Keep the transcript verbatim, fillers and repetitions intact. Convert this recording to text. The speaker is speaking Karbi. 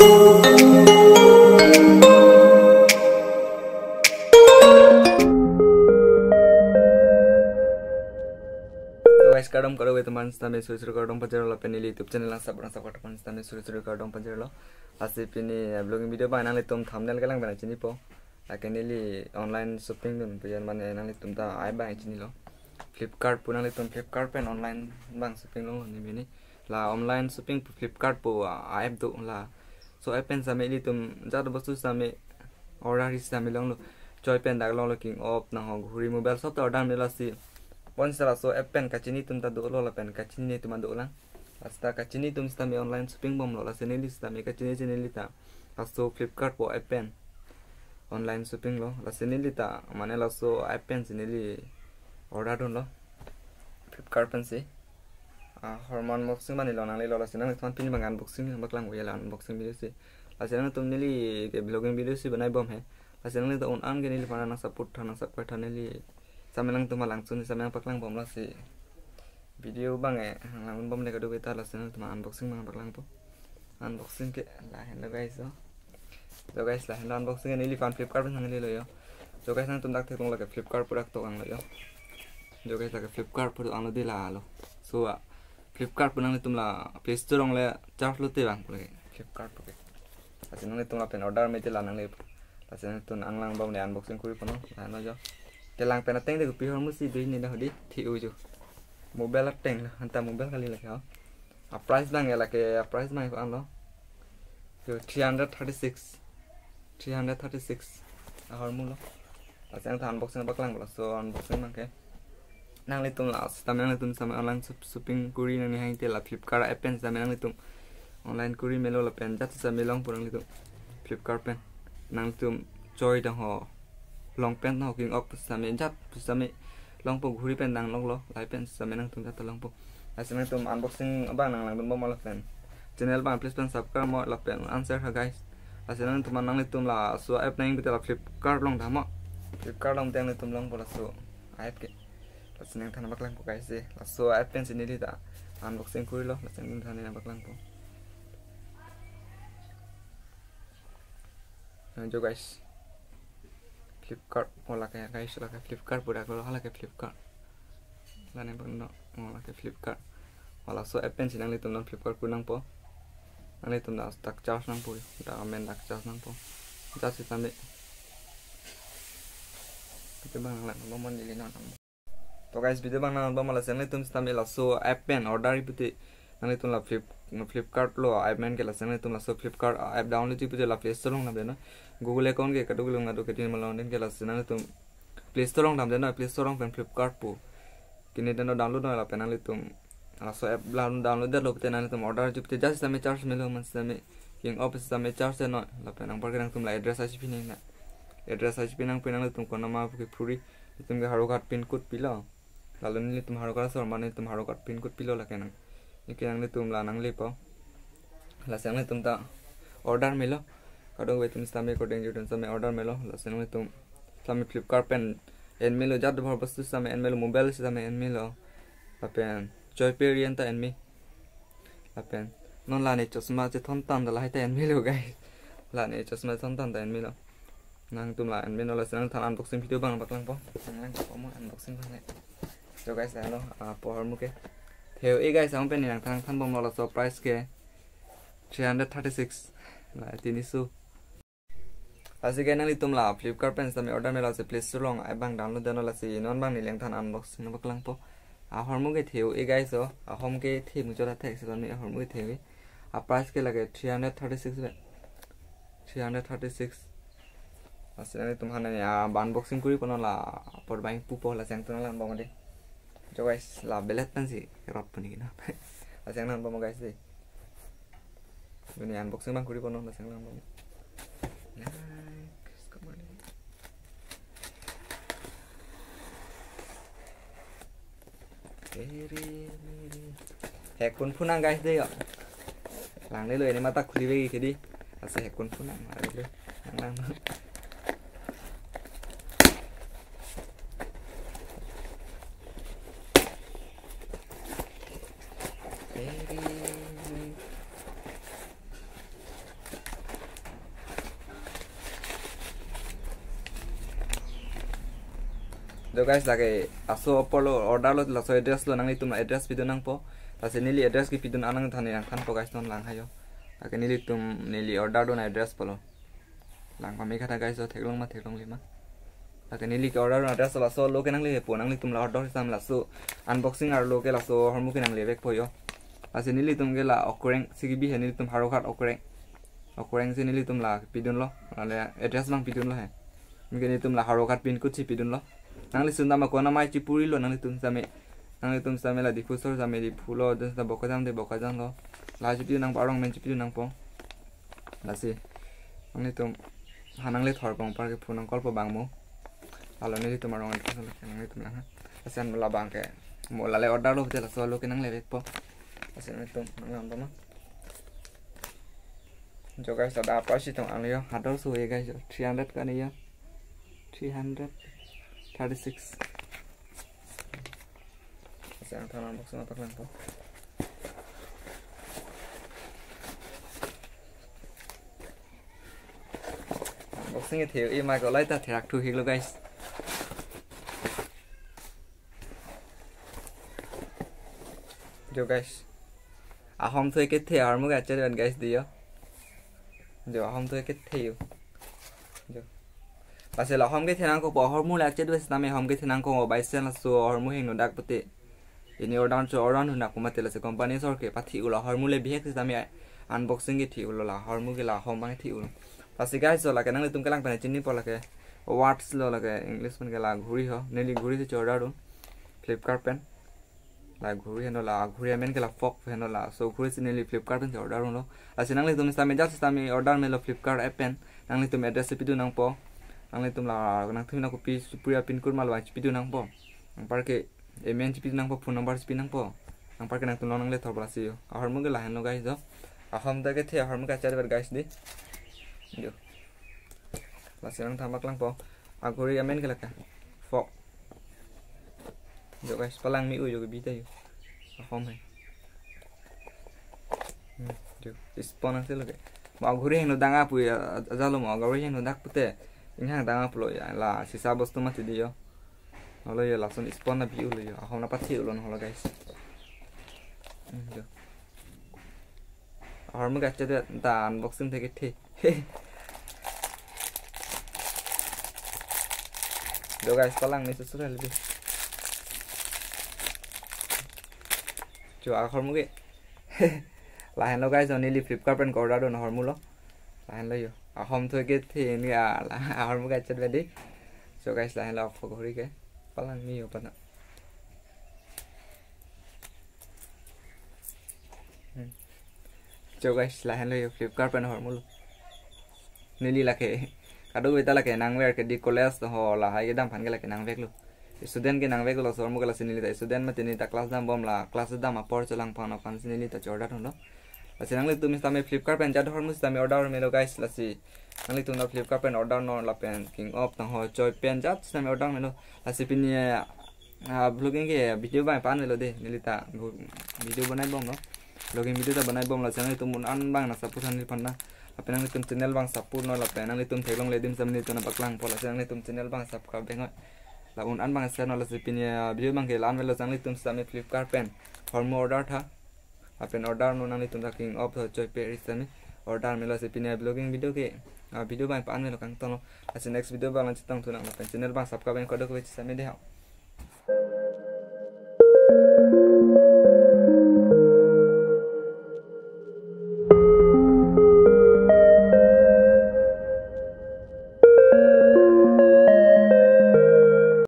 So guys, kardom kardom, itu man sitame suri suri kardom pajirlo, lapen neli YouTube channel nang sab nang sab kardom sitame suri suri kardom pajirlo. Lasi pini, eh, vlogging video abang nanglitum thumbnail kelang pen chinipo. Lake neli online shopping dun pu, jan mane nanglitum ta app abang chinilo. Flipkart pu, nanglitum Flipkart pen online abang shopping longlo ne pini. La online shopping pu Flipkart pu, ah, app do la. So app pen sitame ilitum jat bostu sitame order ri sitame longlo. Choi pen dak longlo, king op nang ho ghuri mobile sob ta order melo si. Pon sala so app pen kachini atum ta dolo, lapen kachinine atum ta dolang. Lasi ta kachini atum sitame online shopping bomlo, lasi neli sitame kachini chinine ta. Laso Flipkart pu app pen online shopping lo, lasi neli ta mane laso app pen si neli order dunlo. Flipkart pensi. Ah, hormu unboxing mane lo nanglelo, lasi nanglitum pini abang unboxing nang paklang ya la unboxing video si. Lasi nangtum neli ke vlogging video si banai bom he. Lasi nanglitum un-an ke neliphan nang support tha, nang subscribe tha, neli sitame nangtum langsun sitame nang paklang bomlo si. Video abang e, lang bom le kadokave ta, lasi nangtum unboxing abang paklangpo. Unboxing ke lahenlo guys, oh. So guys, lahenlo unboxing ke neliphan Flipkart pen nanglelo yo. So guys, nangtum dak theklong lake Flipkart pu dak tok anglo yo. So guys, lake Flipkart pu dak anglo de lalo. So, ah, Flipkart pu nanglitum la Play Store along le search lote abang pu lake Flipkart pu ke. Lasi nanglitum lapen order mete la nangle. Lasi nangtum nang lang bom le unboxing kuri ponlo. Lahenlo jo. Kelang pen ateng de kopi hormu si dui ni dah di thi uju. Mobile ateng lo, anta mobile kali lake ho. A price abang ya lake, a price abang ko-an lo. Yo, three hundred thirty-six. Three hundred thirty-six. Ahormu lo. Lasi nangtum unboxing paklangpo, laso unboxing abang ke. Nanglitum la sitame nanglitum sitame online shop-, shopping kuri nangne hang te la Flipkart app pen sitame nanglitum online kuri melo, lapen jat sitame longpo nanglitum Flipkart pen. Nanglitum choi dang ho, long pant ho, king ok sitame jat sitame longpo, ghuri pen dang longlo, lahai pen sitame nangtum jat longpo. Lasi nangtum unboxing abang nang langdun bomlo lapen channel abang please pen subscribe mo lapen answer ha guys. Lasi nangtum nanglitum laso app nang pute la Flipkart along dammo. Flipkart along te nanglitum longpo laso app ke. Lasi nangthan paklangpo guys de. Laso app pen si neli ta unboxing kurilo, lasi nangthan nang paklangpo. Nang jo guys. Flipkart, oh lake guys, lake Flipkart pu dak lo, lake Flipkart. Lane bang no, oh lake Flipkart. Oh laso app pen si nanglitum non Flipkart pu nangpo. Nanglitum dak search nangpo, dak amen dak search nangpo. Search sitame. Itu abang lang, lo mon jili non. To guys, video abang nang bom, lasi nanglitum sitame laso app pen order ri pute nanglitum la Flip, Flipkart lo app amen ke, lasi nanglitum laso Flipkart app download ji pute la Play Store along damde non. Google account ke kadokave along ado ke tin malong den ke, lasi nanglitum Play Store along damde non, Play Store along pen Flipkart pu. Kini den non download non lapen nanglitum laso app la download detlo pute nanglitum order ji pute jat sitame search melo, man sitame king op sitame search non, lapen anpar ke nangtum la address isi pi nang na. Address isi pi nangpi, nanglitum konat ma pu ke phuri, itum ke Howraghat pin code pilo. Lalo nelitum Howraghat asor mane itum Howraghat pin code pilo lake nang. Ike nanglitum la nanglepo. Lasi nanglitum ta order melo. Kadokave atum sitame according to itum sitame order melo. Lasi nanglitum sitame Flipkart pen en melo, jat dobor bostu sitame en melo, mobile sitame en melo. Lapen choi pe ri an ta en me. Lapen non lane chosma chethon tang ta lahai ta en melo guys. Lane chosma chethon tang ta en melo. Nangtum la en melo, lasi nangthan unboxing video abang paklangpo. Nang lang po mo unboxing abang le. So guys, hello, ah, po hormu ke. Theo e guys, ang pen nangthan than bomlo, laso price ke three hundred thirty-six. La tini su. Lasi ke nanglitum la Flipkart pen sitame order melo, lasi Play Store along app abang download detlo, lasi non abang neli nangthan unboxing paklangpo. Ahormu ke theo e guys, oh, ahormu ke the muchot athek sitame ahormu ke theo e. A price ke lake three hundred thirty-six le. Three hundred thirty-six. Lasi nanglitum han ya unboxing kuri ponlo, la apor abang pupo, lasi nangtum lang bom de. Jo guys, la belet pensi rot puni kina. Lasi nang bom guys de. Ini unboxing abang kuri ponlo, lasi nang bom. Nice, come on. Tere mere. Hek kun phunang guys de yo. Langlelo, ini mata khuli begi kedi. Lasi hek kun phunang, langlelo. Lang lang. Tere mere. So guys, lake laso apor lo order lo, laso address lo, nanglitum address pidun nangpo. Lasi neli address kepidun anang than nangthanpo guys, non lang hayo. Lake nelitum neli order dun address pulo. Lang pame kata guys, so theklong ma theklongle ma. Lake neli ke order dun address laso lo ke nanglevekpo, nanglitum la order sitame laso unboxing arlo ke laso ahormu ke nanglevekpo yo. Lasi nelitum ke la Okreng si kebi he, nelitum Howraghat Okreng. Okreng si nelitum la pidunlo, lale address abang pidunlo he. Anke nelitum la Howraghat pin code si pidunlo. Nanglitum tame kona mai chipuri lo, nanglitum tame, nanglitum tame la Diphu sor tame Diphu lo, dan ta Bokajan te Bokajan lo. La chipidun nangpo, arong amen chipidun nangpo. Lasi nanglitum ha nanglethorpo, anparke phone nang call po bang mo. Lalo nelitum arong address lo, nanglitum lang ha. Lasi an labang ke mo lale order lo pute laso lo ke nanglevekpo. Lasi nelitum nanglang tama. Jo guys, ada apa sih tong ang yo? Hador suwe guys, yo. Three hundred kan yo. Three hundred thirty-six. Lasi nangthan unboxing apak lang po. Unboxing ke theo, e mai ko lai ta therak thu hik lo guys. Jo guys. Ahom thoi kethe ahormu ke acher ven guys diyo. Jo ahom thoi kethe yo. Jo. Lasi la ahom kethe nangkokpo, ahormu le acher ven sitame ahom kethe nangkok, baisen laso ahormu hingno dak pute. Ini order cho order dun nangpo mate, lasi company sor ke pathi ulo, ahormu le bihek sitame unboxing kethe ulo, la ahormu ke la ahom abang kethe ulo. Lasi guys, so lake nanglitum kelang pen chinipo, lake watch lo, lake English pen ke la ghuri ho, neli ghuri si order dun Flipkart pen. La ghuri heno, la ghuri amen ke la Fox heno, laso ghuri si neli Flipkart pen order dunlo. Lasi nanglitum sitame jat sitame order melo Flipkart app pen. Nanglitum address si pidun nangpo. Nanglitum la nangthumi nangkopi chipuri, pin code ma lo chipidun nangpo. Anparke amen chipidun nangpo, phone number chipi nangpo. Anparke nangtum long nanglethorpo lasi yo. Ahormu ke lahenlo guys jo. Ahom ta kethe ahormu ke acher vet guys di. Jo. Lasi nangthan apak lang po. Aghuri amen ke lake Fox. Jo guys, palang mi u jo kebi ta yo. Ahom he. Hmm, jo. Spon nang selo ke. Mo aghuri hingno dang apu ya, ajalo mo aghuri hingno dak pute. Inghang dang apulo ya, la sisa bostu mati di yo. Holo yo, lason spon na bi ulo yo. Ahom na pathi ulo holo guys. Hmm, jo. Ahormu ke acher vet, ta unboxing thek kethe. Jo guys, palang mi susur hal bi. Jo ahormu ke. Lahenlo guys, neli Flipkart pen order dun ahormu lo. Lahenlo yo. Ahom thoi kethe ni a, la ahormu ke acher vet di. Jo guys, lahenlo aghuri ke. Palang mi yo pana. Hmm. Jo guys, lahenlo yo Flipkart pen ahormu lo. Neli lake kadokave ta lake nangver ke di, college ho lahai kedam aphan ke lake nangveklo. Student ke nangveklo, laso ahormu ke lasi neli ta student mati, neli ta class dambom, la class dam apor chelang phan aphan si neli ta order dunlo. Lasi nanglitum sitame Flipkart pen jat ahormu sitame order melo guys, lasi nanglitum ta Flipkart pen order non lapen King of tang ho choi pen jat sitame order melo. Lasi pini, ah, vlogging ke video abang pan melo de, neli ta video banaibomlo. Vlogging video ta banaibomlo, channel tum un an abang nang support than neli aphan na. Lapen nanglitum channel abang support non, lapen nanglitum theklongle adim sitame nelitum nangpaklangpo, lasi nanglitum channel abang subscribe beng noi. La un an abang share non, lasi pini, ah, video abang ke la-an melo, nanglitum sitame Flipkart pen ahormu order tha. Lapen order non, nanglitum ta King of ho choi pen ri sitame order melo, lasi pini vlogging video ke, ah, video abang pan melo, kangtonlo. Lasi next video abang lang chetong thu nang, lapen channel abang subscribe beng kadokave sitame de ho.